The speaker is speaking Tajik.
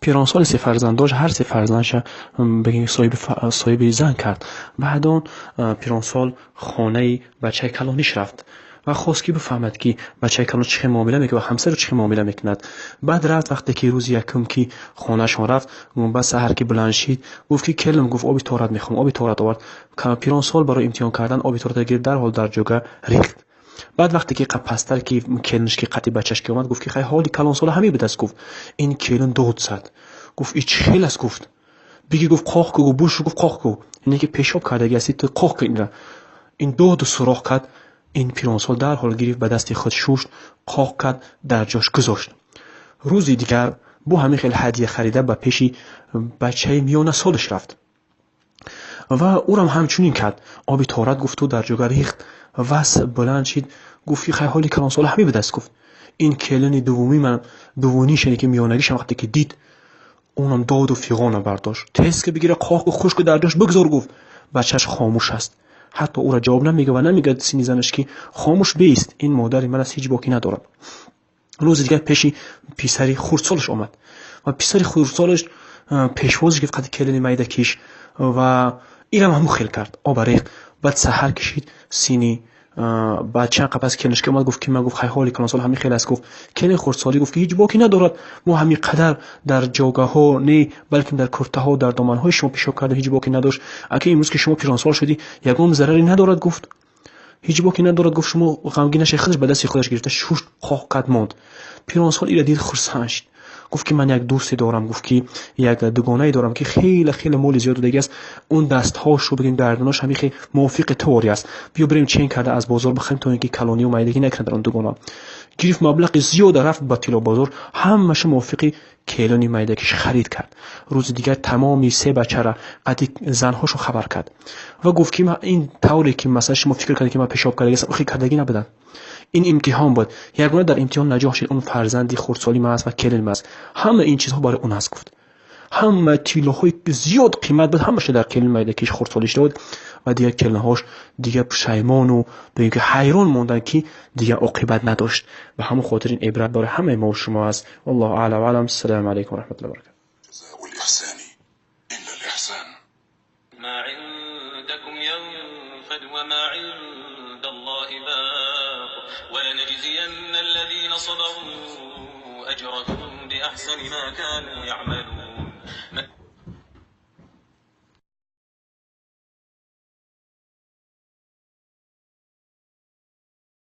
Пиронсоли се фарзанд дошт, ҳар се фарзандша бигем соҳиби зан кард. Баъд он пиронсол хонаи бачаи калониш рафт ва хост, ки бифаҳмад, ки бачаи калон чӣ хел муомила мекунад ва ҳамсаро чӣ хел муомила мекунад. Баъд рафт, вақте ки рӯзи якум ки хонаашон рафт, баъд саҳар ки баланд шид, гуфт, ки келин, гуфт, оби тоҳорат мехоҳам. Оби тоҳорат овард. Пиронсол барои имтиҳон кардан оби тоҳоратро гирифт, дарҳол дар ҷога рехт. Баъд вақте ки пасттар ки келинш ки қати бачаш ки омад, гуфт, ки хай, ҳоли калонсола ҳамин будааст, гуфт. Ин келин дод зад, гуфт: «И чӣ хел аст?» Гуфт: «Биги», гуфт, «қоқ ку», гуфт, «бушу», гуфт, «қоқ ку, ине ки пешоб кардаги ҳасти ту, қоқ ку инра». Ин доду суроғ кард. Ин пиронсол дарҳол гирифт, ба дасти худ шушт, қоқ кард, дар ҷош гузошт. Рӯзи дигар бо ҳамин хел ҳадя харида ба пеши бачаи миёнасолаш рафт ва ӯрам ҳамчунин кард. Оби тоҳорат гуфту дар ҷога рехт. Вас баланд шид, гуфт, ки хай, ҳоли калонсола ҳамин будааст, гуфт. Ин келини дуввуми ман, дуввуниш, яъне ки миёнагишам, вақте ки дид, унам доду фиғона бардошт: «Тез ки бигира, қоқу хушку дар ҷош бигзор», гуфт. Бачааш хомӯш аст, ҳатто ӯро ҷавоб намегӯяд ва намегӯяд сини занаш, ки хомӯш беист, ин модари ман аст, ҳеҷ боке надорад. Рӯзи дигар пеши писари хурдсолаш омад ва писари хурдсолаш пешвозиш гирифт қади келини майдакиш ва инам ҳамун хел кард, оба рехт. Баъд саҳар кишид сини баъд чанд қапас келинаш ки омад, гуфт, ки ман, гуфт, хай, ҳоли калонсол ҳамин хел аст, гуфт. Келин хурдсолӣ гуфт, ки ҳеҷ боке надорад, мо ҳамин қадар дар ҷогаҳо не, балки дар куртаҳо, дар доманҳои шумо пешоб кардем, ҳеҷ боке надошт. Аки имрӯз ки шумо пиронсол шудӣ, ягон зараре надорад, гуфт, ҳеҷ боке надорад, гуфт, шумо ғамгин нашед. Худаш ба дасти худаш гирифта шушт, қоқ кард, монд. Пиронсол ира дид, хурсанд шид, гуфт, ки ман як дӯсте дорам, гуфт, ки як дугонае дорам, ки хеле хеле моли зиёд додагӣ аст, он дастҳошу бигем гардонаш ҳамин хел мувофиқи тори аст, биё бирем, чен карда аз бозор бихарем, то ин ки калонию майдагӣ накунад дар он дугона. Гирифт маблағи зиёда, рафт ба тиллобозор, ҳамаша мувофиқи келони майдакиш харид кард. Рӯзи дигар тамоми се бачара қади занҳошо хабар кард ва гуфт, ки ин тавре ки масалан шумо фикр кардед, ки ман пешоб кардагӣ, охи кардагӣ набудам, ин имтиҳон буд. Ягона дар имтиҳон наҷоҳ шид, он фарзанди хурдсоли ман аст ва келин ман аст. Ҳама ин чизҳо барои он аст, гуфт. Ҳама тиллоҳои зиёд қимат буд, ҳамаша дар келин майдакиш хурдсолиш дод ва дигар келинҳош дигар пушаймону бигем ки ҳайрон монданд, ки дигар оқибат надошт. Ба ҳамон хотир ин ибрат барои ҳамаи мо шумо аст. Валлоҳу аълам ва аълам. Ассалому алайкум ва раҳматуллоҳи ва баракатуҳ. جزاء الإحسان إلا الإحسان. ما عندكم ينفد وما عند الله باق ولنجزين الذين صبروا أجرهم بأحسن ما كانوا يعملون.